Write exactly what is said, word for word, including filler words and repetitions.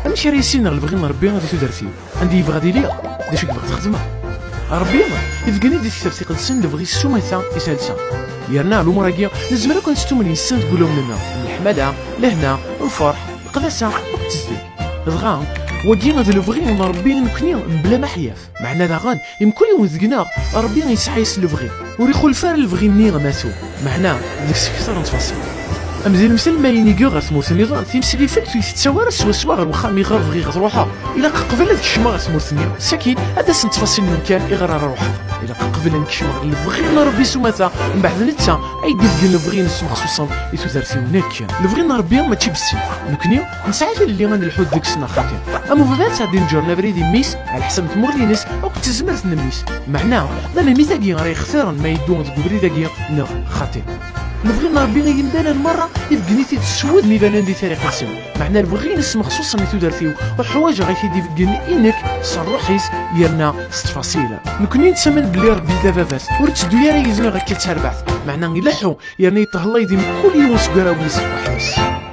Amek ara yissin ɣer lebɣi n Ṛebbi di tudert-iw? Anda yebɣa ad iliɣ? D acu i yebɣa ad xedmeɣ? Ṛebbi ibeggen-d di tektabt iqedsen lebɣi s umata i talsa. Yerna lumuṛ-agi nezmer akk ad nestumen yes-sen deg wulawen-nneɣ, leḥmala, lehna, lferḥ, leqdasa akked tezdeg. Dɣa, wagi d lebɣi n Ṛebbi i nekni mebla ma ḥyaf. Meɛna daɣen, i mkul yiwen deg-neɣ, Ṛebbi yesɛa-yas lebɣi. Ur ixulef ara lebɣi-nni amatu. Meɛna, deg-s kter n ttfaṣil. Am di lemtel, ma yiniger ɣer tmurt nniḍen, timeslift ur tettawi ara swaswa ɣer wexxam iɣer bɣiɣ ad ruḥeɣ. Ilaq qbel ad kecmeɣ ɣer tmurt-nni, sakin ad d-asent ttfaṣil n umkan iɣer ara ruḥeɣ. Ilaq qbel ad nekcem ɣer lebɣi n Ṛebbi s umata, mbeɛd netta ay d-ibeggen lebɣi-ines mexṣuṣen i tudert-iw nekk. Lebɣi n Ṛebbi mačči bessif. Nekni nesɛa tilelli ad nelḥu deg-s neɣ xaṭi. Am ubaba yettɛeddin ǧer abrid i mmi-s, ɛla ḥsab n tmuɣli-ines akked tezmert n mmi-s. Meɛna, d alammi dagi ara yextiren ma yeddu deg ubrid-agi neɣ xaṭi. Lebɣi n Ṛebbi i yimdanen merra, ibeggen-it-id s wudem ibanen di tariqt-nsen. Meɛna lebɣi-ines mexṣuṣen i tudert-iw, uḥwaǧeɣ ad t-id-ibeggen i nekk s ṛṛuḥ-is yerna s ttfaṣil. Nekni nettamen belli Ṛebbi d ababat, ur itteddu ara yid-neɣ akka d tarbaɛt. Meɛna ileḥḥu, yerna yeṭṭehllay di mkul yiwen seg warraw-is weḥd-s.